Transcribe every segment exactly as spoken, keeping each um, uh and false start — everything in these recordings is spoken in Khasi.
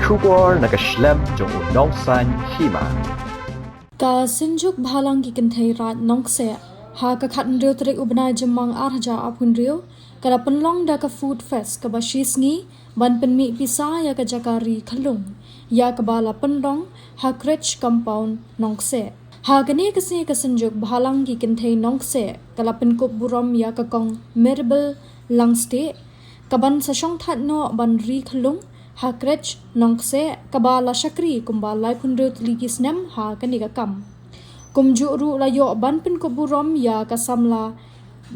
Khubor na ka shlem jong u nongsan hima. Ka Synjuk Bhalang ki Kynthei Raid Nongkseh, ha ka khathynriew tarik u bnai Jymmang arhajar arphew, ka la pynlong da ka Food Fest kaba shi sngi, ban pynmih pisa ïa ka jaka ri khyllung, ïa kaba la pynlong ha Crèche Compound Nongkseh. Ha kane ka sngi ka Synjuk Bhalang ki Kynthei Nongkseh, ka la pynkup burom ïa ka Kong Mirabel Langstieh, kaban sa shongthait noh ban ri khyllung ha Crèche Nongkseh, kaba la shakri kumba laiphew hynriew tylli ki snem ha kane ka kam. Kumjuh ruh la ïoh ban pynkup burom ïa ka samla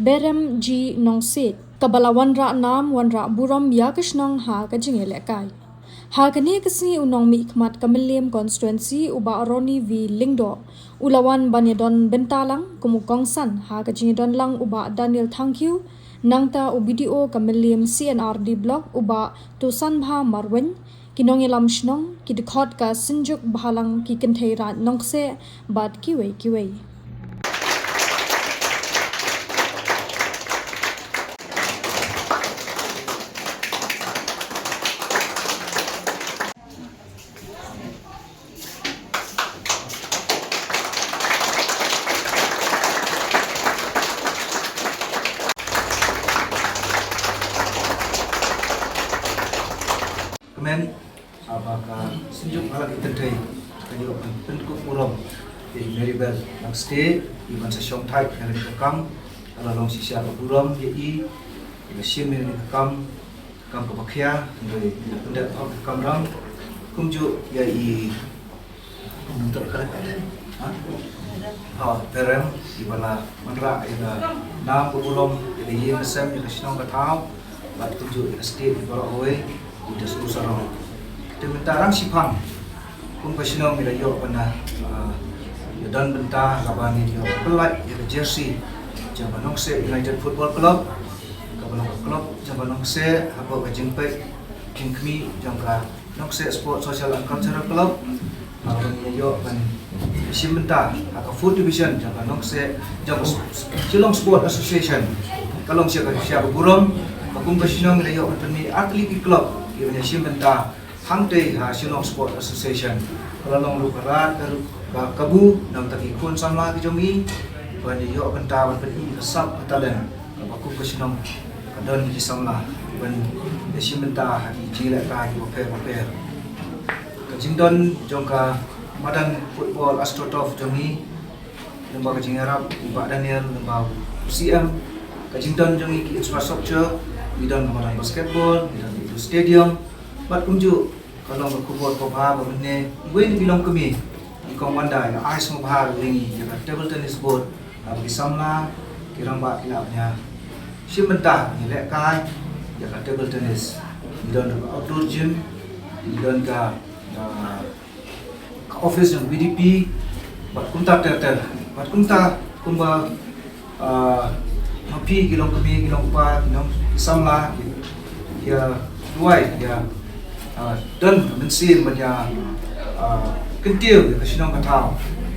Berem G Nongsiej, kaba la wanrah nam wanrah burom ïa ka shnong ha ka jingïalehkai. Ha kane ka sngi u nongmihkhmat ka Mylliem Constituency u Bah Ronnie V Lyngdoh, u la wan ban ïadon bynta lang kum u kongsan ha ka jingïadon lang u Bah Daniel Thangkhiew, nangta u B D O ka Mylliem C and R D Block u Bah Tusanbha Marwein, ki nongïalam shnong, ki dkhot ka Synjuk Bhalang ki Kynthei Raid Nongkseh, bad kiwei kiwei. Kmen, haba ka Synjuk Bhalang ki Kynthei ka ïoh ban pynkup burom ïa i Mirabel Langstieh, i ban sa shongthait ïa kane ka kam, ka la long shisha ka burom ïa i, i la shim ïa kane ka kam, kam kaba khia, hynrei i la pyndep hok ka kamram, kumjuh ïa i Nangta ka, ha? Ha, Berem, i ba la wanrah ïa ka nam ka burom ïa ka ïing ka sem, ïa ka shnong ka thaw, bad kumjuh ïa ka state, ïa baroh kawei, i da sngewsarong. Te mynta rang shiphang, kum ka shnong ngi la ïoh ban, ah, ïa don bynta kaba ngi ïoh pyllait ïa ka jersey jong ka Nongkseh United Football Club, kaba long ka club jong ka Nongkseh, hapoh ka jingpeit jingkhmih jong ka Nongkseh Sport Social and Cultural Club, ha kaba ngi ïoh ban shim bynta ha ka fourth division jong ka Nongkseh, jong ka Shillong Sport Association. Ka long shisha ka, shisha ka burom, ba kum ka shnong ngi la ïoh ban pynmih artylli ki club kiba ïa shim bynta hangtei ha Shillong Sport Association. Ka la long ruh ka rat ka ruh ka kabu na bynta ki khun samla ki jong ngi, ban ïoh bynta ban pyni ka sap ka talent kaba kum ka shnong ka don ki samla ban ïa shim bynta ha ki jinglehkai kiba pher bapher. Ka jingdon jong ka madan football AstroTurf jong ngi lyngba ka jingïarap i Bah Daniel lyngba u C M. Ka jingdon jong ngi ki infrastructure, ngi don ka madan basketball, ngi don indoor stadium, bad kumjuh ka long ka khubor kaba bha ba mynne iwei na ki longkmie, i Kong Wanda, i la ai sngewbha ïa ngi ïa ka table tennis board, haba ki samla ki rangbah ki lah ban ïa shim bynta ban ïalehkai ïa ka table tennis. Ngi don ka outdoor gym, ngi don ka, ah, ka office jong VDP, bad kumta ter ter, bad kumta kumba, ah, ma phi ki longkmie, ki longkpa, ki nong, ki samla, ki, ki, ah, duwai, ki, ah, don mynsiem ban ïa, ah, kyntiew ïa ka shnong ka thaw,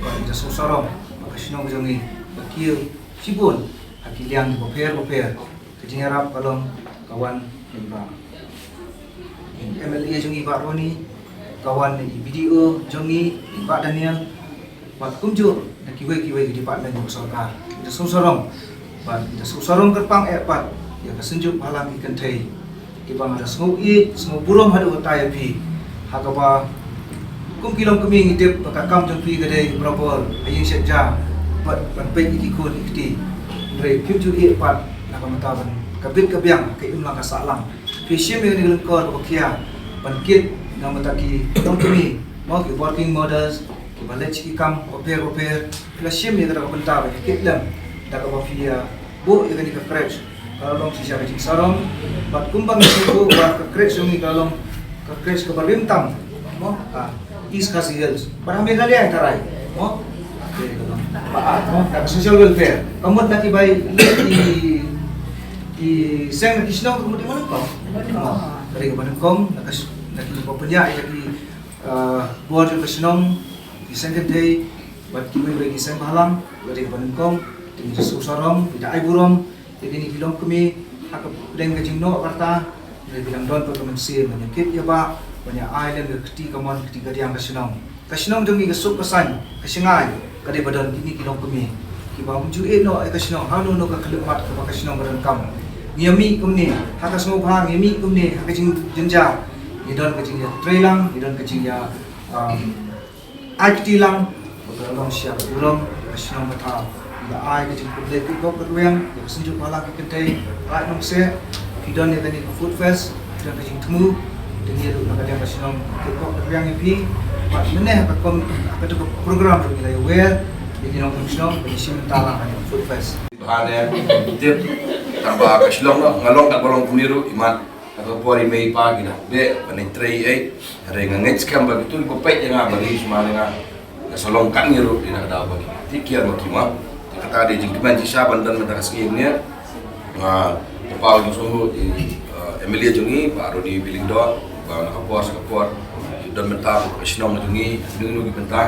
bad ïa ka sngewsarong ba ka shnong jong ngi ka kiew shibun ha ki liang kiba pher bapher. Ka jingïarap ka long ka wan lyngba i MLA jong ngi Bah Ronnie, ka wan na i BDO jong ngi i Bah Daniel, bad kumjuh na kiwei kiwei ki department jong ka sorkar. Ngi da sngewsarong, bad ngi da sngewsarong kyrpang eh pat ïa ka Synjuk Bhalang ki Kynthei, kiba nga da sngew ïeit, sngew burom haduh katta ïa phi, ha kaba kum ki longkmie ngi tip ba ka kam jong phi ka dei barabor ha ïing shet ja, bad ban peit ïa ki khun ki kti. Hynrei phim ju ïeh pat na ka bynta ban ka bit ka biang, ka imlang ka sahlang. Phi shim ïa kane ka lyngkor kaba khia ban kit na ka bynta ki longkmie, mo, ki working mothers, kiba leit sha ki kam bapher bapher. Phi la shim ïa kata ka bynta ba ki kit lem da kaba phi ïa buh ïa kane ka crèche. Ka la long shisha ka jingsarong, bad kumba ngi sngewthuh ba ka crèche jong ngi ka la long ka crèche kaba rim tam, mo, ka East Khasi Hills, bad ha Meghalaya ka rai, mo. Ka, ka, ka, ka social welfare, ka mut na ki bai, ki, ki seng na ki shnong, ka mut ïa ba nyngkong, mo. Ka dei kaba nyngkong na ka, na ki ba pynïaid ïa ki, ah, bor jong ka shnong, ki seng kynthei bad kiwei kiwei ki seng bhalang, ka dei kaba nyngkong. Te ngi sngewsarong, ngi da ai burom ïa kine ki longkmie ha ka pdeng ka jingnoh ka rta. Ngi phi dang don pat ka mynsiem ban ïa kit ïa bah, Ban ïa ai lem ka kti kamon kti kadiang ka shnong. Ka shnong jong ngi ka suk ka saiñ ka shngaiñ ka dei ba don kine ki longkmie kiba ym ju ïeh noh ïa ka shnong hangno hangno ka khyllipmat kaba ka shnong ka donkam. Ngi ïa mih kumne ha ka sngewbha, ngi ïa mih kumne ha ka jingjynjar. Ngi don ka jingïatreilang, ngi don ka jingïa, um, ai kti lang ba ka long sha ka burom ka shnong ka thaw. Ngi la ai ka jingkhublei kyrpad ka rwiang ïa ka Synjuk Balang ki kynthei Raid Nongkseh, ki don ïa kane ka Food Fest, ki don ka jingthmu. Te ngi ruh na ka liang ka shnong kyrpad ka rwiang ïa phi. Bad mynne ha ka kum ha ka tu ka program ruh ngi la ïa wer ïa ki nongshong shnong ba ngi shim bynta lang ha ka Food Fest. Bha ne tip tang ba ka shnong noh nga long tang ba long kumne ruh imat. Ka por i mei i pa ki la beh ban ïa trei ei. Hynrei nga ngeit skhem ba kito kiba peit ïa nga ba ri sma ïa nga. Nga sa long katne ruh ïa na ka daw ba ki ti kiar ma ki ma. Te kata dei jingkmen shisha ban don mynta ka sngi ne. Nga kyrpad ïa u jong u i, eh, M L A jong ngi Bah Roni Billyngdoh ba na ka por sha ka por ki don mynta ka shnong jong ngi. Ngi ngi ki mynta.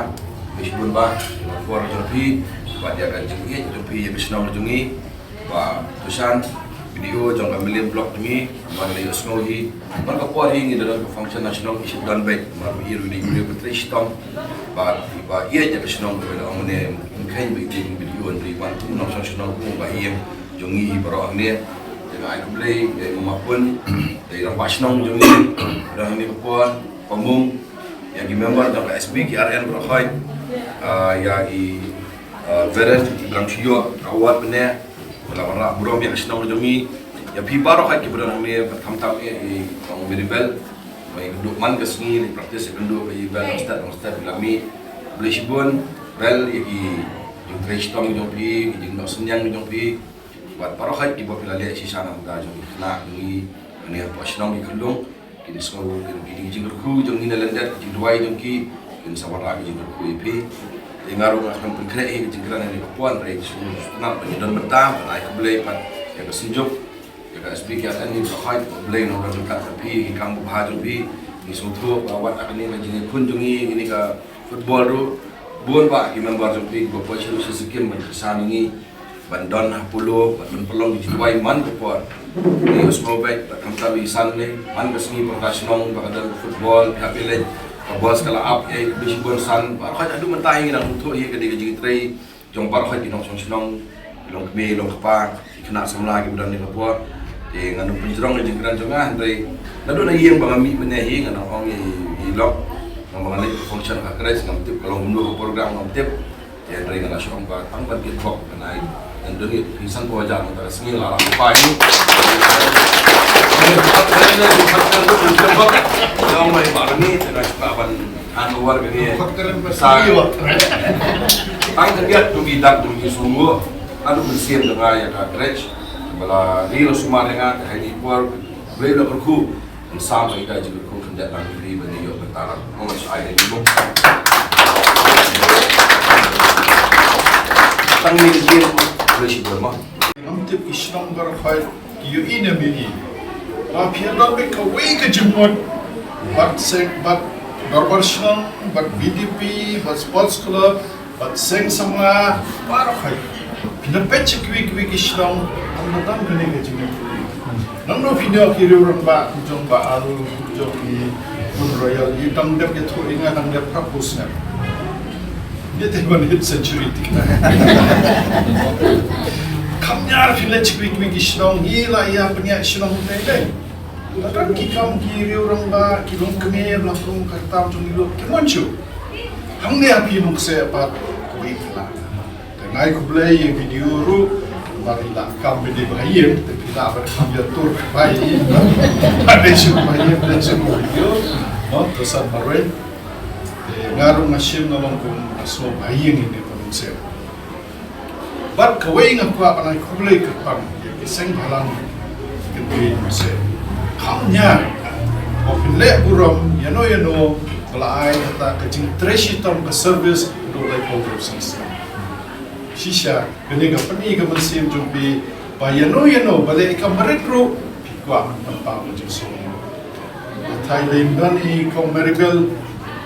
Ba shibun ba na ka por jong phi ba ïa ka jingïeit jong phi ïa ka shnong jong ngi. Bah Tushan, B D O jong ka Mylliem Block jong ngi, ba la ïohsngew hi. Namar ka por hi ngi da don ka function national i ship don beit, namar ba i ruh i dei u briew ba trei shitom. Ba, ba ïeit ïa ka shnong ba la ong ne, ym kheiñ ba i dei B D O, hynrei wan kum u nongshong shnong kum u bah ïing jong ngi baroh hangne. Te nga ai khublei ïa i Mama Pun, ïa i rangbah shnong jong ngi, ba don hangne ka por, Pa Mung, ïa ki member jong ka S B K R N baroh hoi, ah, ïa i, ah, Veren, i ba dang shu ïoh award mynne. Ba la wanrah burom ïa ka shnong jong ngi. Ïa phi baroh hoi kiba don hangne bad khamtam ïa i Nong Mary Bell. Ba ïa kynduh man ka sngi la practice ïa kynduh ba ïa i Bell dang step dang step ïa la mih. Khublei shibun Bell ïa ki jingtrei shitom jong phi, ki jingnoh synñiang jong phi. Bad baroh hoi kiba phi la leh shisha na ka bynta jong ki khynnah jong ngi. Hangne hapoh shnong ki khyllung. Kin sngew kin ki jingkyrkhu jong ngi na lyndet ki jingduwai jong ki kin sa wanrah ki jingkyrkhu ïa phi. Te nga ruh nga khlem pynkhreh ïa ki jingkren ha kane ka por hynrei shu sngap ba ngi don bynta ban ai khublei pat ïa ka Synjuk ïa ka S B K R N ngi ba khot ba U Blei un don ryngkat bad phi ïa ki kam babha jong phi. Ngi sngewthuh ba wat ha kane ka jingïakhun jong ngi ïa kane ka football ruh bun bah ki member jong phi kiba poi sha ruh sha Sikkim ban kyrshan ïa ngi. Ban don ha Polo, ban pynlong ki jingduwai man ka por. Ngi ïohsngew beit ba khamtam i san ne man ka sngi pyrta shnong ba ka don football, phi hap ïaleit ka bol sa ka la ap ei ka bishibun san. Baroh hoi haduh mynta hi ngi nang sngewthuh hi ka dei ka jingtrei jong baroh hoi ki nongshong shnong, ki longkmie, ki longkpa, ki khynnah samla kiba don ha ka por. Te ngan ym pynjrong ïa ka jingkren jong nga hynrei naduh na ïing ba nga mih mynne hi ngan ong ïa i lok. Nga ba nga leit ka function ha ka Kretch ngam tip ka long kumno ka program ngam tip. Te hynrei nga la shu ong ba tang ban kit bok ngan ai ngan donate phi san phew hajar mynta ka sngi la la pai ni. Ong mai ba ni te nga shu ban hand over kane sa tang ka biat tu ki dak tu ki sungu adu mynsiem da nga ïa ka Kretch ba la ri la sumar ïa nga te hai ni por briew la kyrkhu. Ym sam ïa ka jingkyrkhu khyndiat lang ri ba ngi ïoh bynta lang. Mo ma shu ai dei mo. Tang ni ri ba shi bor mo. Ngam tip ki shnong baroh hoi ki ïohi ne ym ïohi. Ba phi ïa don beit kawei ka jingmut bad seng bad dorbar shnong bad V D P bad sports club. Bad seng samla baroh hoi. Phi na peit sha kiwei kiwei ki shnong, ym da don kane ka jingmut. Nangno phi ïoh ki riew rangbah jong Bah Aru jong i Pun Royal i dang dep ïathuh ïa nga dang dep practice nga. Ïa te ban hit century tik na. Kam ñiar phi leit sha kiwei kiwei ki shnong hi la ïa pynïaid shnong dei dei. Lada ki kam ki riew rangbah ki longkmie la kum ka tam jong i lok ki mon shu. Hangne ha phi Nongkseh pat kawei phi la. Te nga ai khublei ïa video ruh. Ba phi la kam video ba ïeng te phi la ba kam ïa tur ba ïeng. Ba dei shu ba ïeng dei shu video. No, to san marwei. Te nga ruh nga shim nga long kum nga sngew ba ïeng ïa ka Nongkseh. Bad kawei nga kwah ban ai khublei kyrpang ïa ki seng bhalang ki kynthei Nongkseh. Kham ñiar ba phin leh burom ïano ïano ba la ai kata ka jingtrei shitom ka service haduh laiphew hynriew snem. Shisha kane ka pyni ka mynsiem jong phi ba ïano ïano ba leh ka merit ruh phi kwah ban pynpaw ka jingsngew. Thailand ban i kong Maribel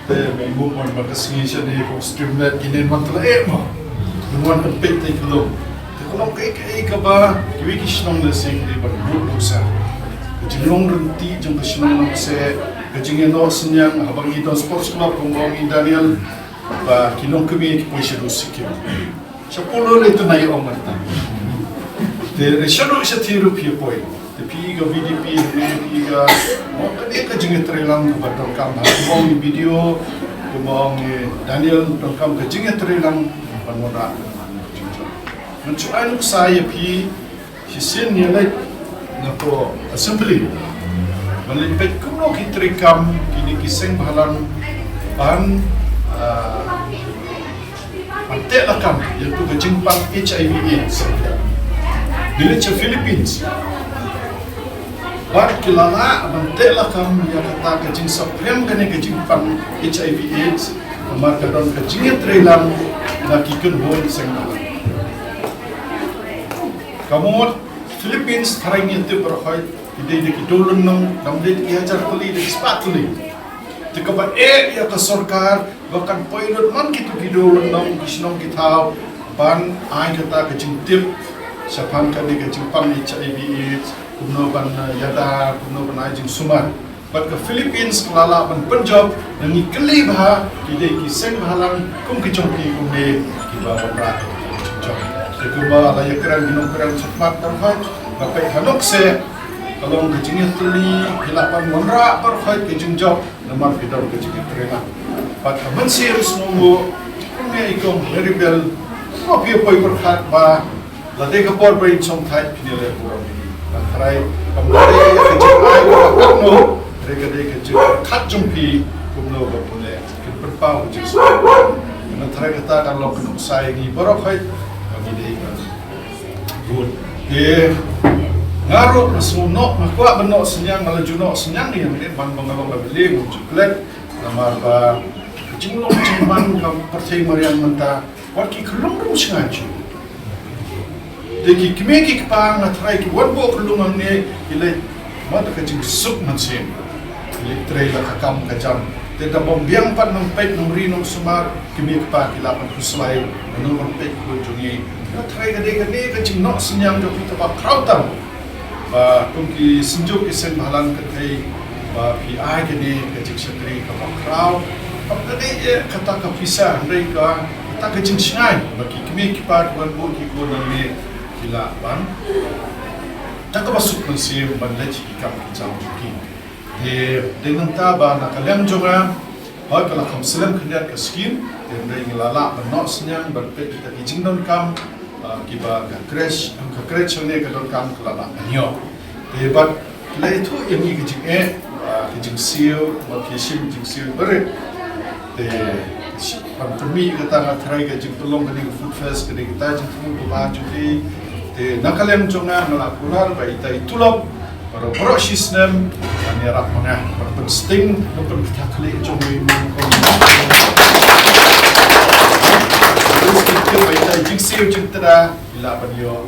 te me mut mon ba ka sngi shane kong Streamlet kine mon tla e mo. Mon kan peit te khlong. Te khlong kai kai ka ba kiwi ki shnong le sing de ban mut mut sa. Ka jinglong rynti jong ka shnong Nongkseh Ka jingïanoh synñiang haba ngi don sports club, kumba ong i Daniel, ba ki longkmie ki poi shaduh Sikkim. Sha polo lei tang ïa ong mynta. Te re shaduh shathie ruh phi poi. Te phi ka V D P, phi ka, mo, kane ka jingïatreilang kaba donkam ha. Kumba ong i Video, kumba ong i Daniel, donkam ka jingïatreilang ban wanrah. Ngan shu ai nuksa ïa phi, shisien ïa leit na ka assembly ban leit peit kumno ki treikam kine ki seng bhalang ban, ah, ban teh lakam ïa ka jingpang H I V AIDS. Ngi leit sha Philippines. Bad ki la lah ban teh lakam ïa kata ka jingsaphriang kane ka jingpang H I V AIDS, namar ka don ka jingïatreilang na ki kynhun seng bhalang. Ka mut Philippines, tharai ngi tip baroh hi, ki dei da ki dewlynnong, dang dei da ki hajar tylli, da ki spah tylli. Te kaba eh ïa ka sorkar ba kan poi lut man kito ki dewlynnong, ki shnong ki thaw, ban ai kata ka jingtip shaphang kane ka jingpang H I V AIDS, kumno ban, eh, ïada, kumno ban ai jingsumar. Bad ka Philippines ka la lah ban pynjop, na ngi kylli bha, ki dei ki seng bhalang kum ki jong phi kumne, kiba wanrah ka jingjop. Te kumba la ïakren ki nongkren shakhmat baroh hi, nga peit ha nuksa, ka long ka jingïatylli, ki lah ban wanrah baroh hi ka jingjop, namar phi don ka jingïatreilang. Bad ka mynsiem sngewnguh, kumne i kong Maribel, kumba phi poi pyrkhat ba, lada ka por ba in shong thait phin ïaleh burom ïa ngi. Nga tharai kam dei ka jingai kaba katno, hynrei ka dei ka jingpyrkhat jong phi kumno ba phin leh, phin pynpaw ka jingsuk. Nga tharai kata kan long ka nuksa ïa ngi baroh hi ba ngi dei ban bud. Te nga ruh nga sngewnoh, nga kwah ban noh synñiang, nga la ju noh synñiang ïa ngi man ba nga long M L A, nga ju klet namar ba ka jinglong jingman ka pyrthei mariang mynta wat ki khyllung ruh shngaiñ shuh. Te ki kmie ki kpa nga tharai ki wan buh khyllung hangne ki leit, ma da ka jingsuk mynsiem. Ki leit trei la ka kam ka jam. Te da bym biang pat nang peit nang ri nang sumar, kmie kpa ki lah ban khuslai, nang ban peit khun jong ngi. Nga tharai ka dei kane ka jingnoh synñiang jong phi kaba khraw tam. Ba kum ki synjuk ki seng bhalang kynthei ba phi ai kane ka jingshakri kaba khraw. Kam dei eh kata ka pisa, hynrei ka, kata ka jingshngaiñ ba ki kmie ki kpa ki wan buh ki khun nangne ki lah ban da kaba suk mynsiem ban leit ki kam ki jam ki. Te dei nangta ba na ka liang jong nga, hooid ka la kham slem khyndiat ka skim, te hynrei ngi la lah ban noh synñiang ban peit kita ki jingdonkam, ah, kiba ka creche, ka creche hangne ka donkam ka la lah ban ïoh. Te bad ki la ïathuh ïa ngi ka jingeh, ah, ka jingsiew, bad ki shim jingsiew barit. Te ban pynmih kata nga tharai ka jingpynlong kane ka food fest ka dei kata jingthmu kaba jong ki. Te na ka liang jong nga nga la kular ba ita i tulop baroh baroh shi snem ngan ïarap ma nga ban pynsting, ban pynkthah khlieh jong ngi. Ba ita i jingsiew jingtda i lah ban ïoh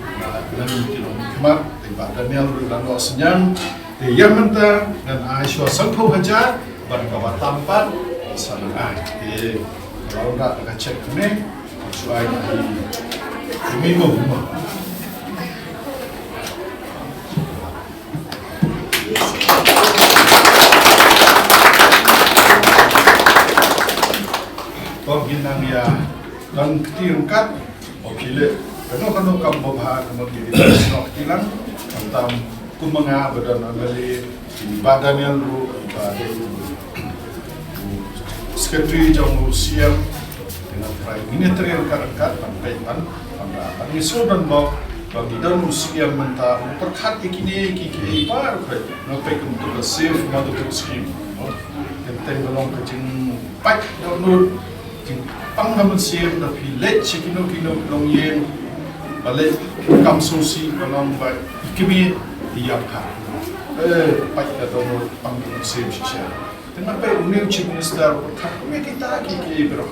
na ngi ki nongmihkhmat. Te Bah Daniel ruh la noh synñiang. Te ïa mynta ngan ai shuwa sanphew hajar bad kaba tam pat sa nang ai. Te ka la wanrah da ka cheque kumne. Shu ai ki mimo mimo. To ngin nang ïa don kti ryngkat. Ba phi leh kano kano kam ba bha, ka mut ki dei ban snoh kti lang. Khamtam kum ma nga ba don M L A, i Bah Daniel ruh ba dei u, u secretary jong u C M. Te nga tharai ngin ïatrei ryngkat ryngkat ban peit ban, ban da, ban ïa sngewdon bok ba ngi don u C M mynta u pyrkhat ïa kine ki, ki, ki baroh. Nga peit kumto ka Save Motherhood Scheme, no? Kynthei ba long ka jingpait dohnud, jingpang ka mynsiem da phi leit sha kino kino ki longïing, ba leit kam sngewsih ba long ba i kmie i ïap kha. Eh, pait ka dohnud, pang ka mynsiem shisha. Te nga peit une u Chief Minister u pyrkhat kum ïa kita ki, ki baroh.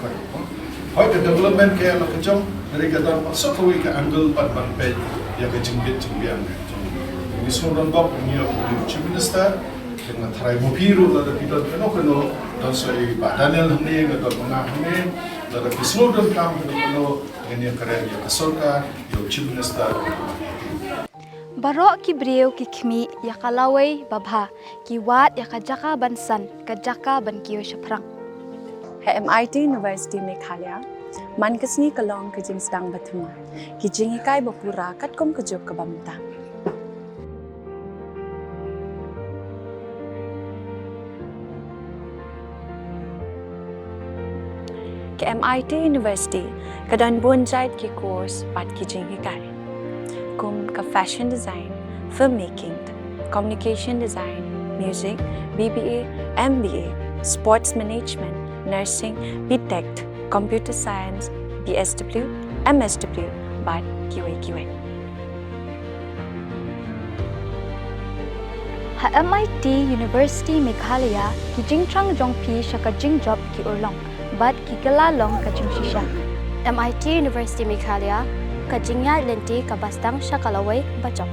Hooid ka development ka ïa la ka jong, hynrei ka don pat sa kawei ka angle pat ban peit ïa ka jingbit jingbiang. Ngi sngewdon bok ïa une u Chief Minister. Te nga tharai ma phi ruh lada phi don kano kano, don sa i Bah Daniel hangne, nga don ma nga hangne, lada phi sngewdon kam kano kano, ngin ïa kren ïa ka sorkar, ïa u Chief Minister. Baroh ki briew ki khmih ïa ka lawei babha, ki wad ïa ka jaka ban san, ka jaka ban kiew shaphrang. Ha M I T University Meghalaya, man ka sngi ka long ka jingsdang bathymmai, ki jinghikai bapura katkum ka juk kaba mynta. Ka M I T University ka don bun jait ki course bad ki jinghikai, kum ka fashion design, filmmaking, communication design, music, B B A, M B A, sports management, nursing, B Tech, computer science, B S W, M S W, bad kiwei kiwei. Ha M I T University Meghalaya, ki jingthrang jong phi sha ka jingjop ki urlong bad ki kylla long ka jingshisha. M I T University Meghalaya, ka jingïaid lynti kaba sdang sha ka lawei bajop.